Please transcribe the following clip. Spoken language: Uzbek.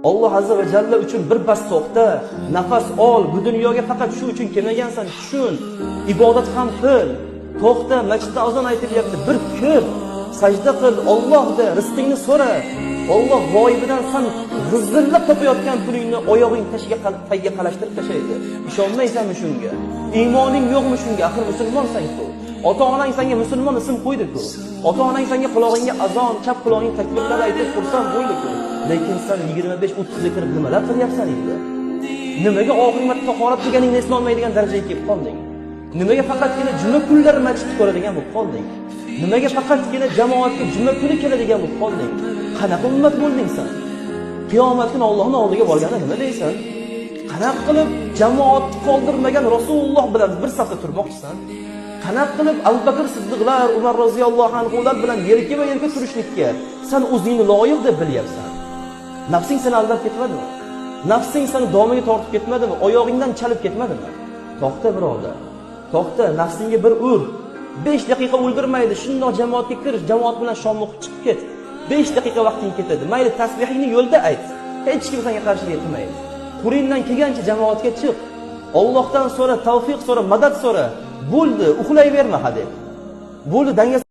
Alloh azza va jalla uchun bir bas to'xta, nafas ol, bu dunyoga faqat shu uchun kelmagansan, tushun. Ibodat ham qil. To'xta, masjidda azon aytilyapti, bir kir, sajda qil, Allohda rizqingni so'ra. Alloh g'oyibidan san g'izillab topayotgan pulingni oyog'ing tashiga tagga qalashtirib tashlaydi. Ishonmaysanmi shunga? Iymoning yo'qmi shunga? Axir musulmonsan-ku. Ota-onang senga musulmon ism qo'ydi-ku. Ota-onang senga qulog'ingga azon, chap qulog'ing takbirlar aytib xursand bo'ldi-ku. Lekin sen 25-30 ga kirib nimalar qilyapsan endi? Nimaga oxirgi marta tahorat qilganingni eslolmaydigan darajaga kelib qolding? Nimaga faqatgina juma kunlari masjidni ko'radigan bo'lib qolding? Nimaga faqatgina jamoatga juma kuni keladigan bo'lib qolding? Qanaqa ummat bo'lding sen? Qiyomat kuni Allohning oldiga borganda nima deysan? Qanaqa qilib jamoatni qoldirmagan Rasululloh bilan bir safda turmoqchisan? Qanaqa qilib Abu Bakr Siddiqlar, Umar roziyallohu anhular bilan yelkama-yelka turishlikka sen o'zingni loyiq deb bilyapsan? Nafsing seni aldab ketmadimi? Nafsing seni domiga tortib ketmadimi? Oyog'ingdan chalib ketmadimi? To'xta birodar. To'xta, nafsingga bir ur. 5 daqiqa o'ldirmaydi. Shundoq jamoatga kir, jamoat bilan shom o'qib chiqib ket. 5 daqiqa vaqting ketadi. Mayli, tasbihingni yo'lda ayt. Hech kim senga qarshilik qilmaydi. Qo'lingdan kelgancha jamoatga chiq. Allohdan so'ra, tavfiq so'ra, madad so'ra. Bo'ldi, uxlayverma hadeb. Bo'ldi, dangasa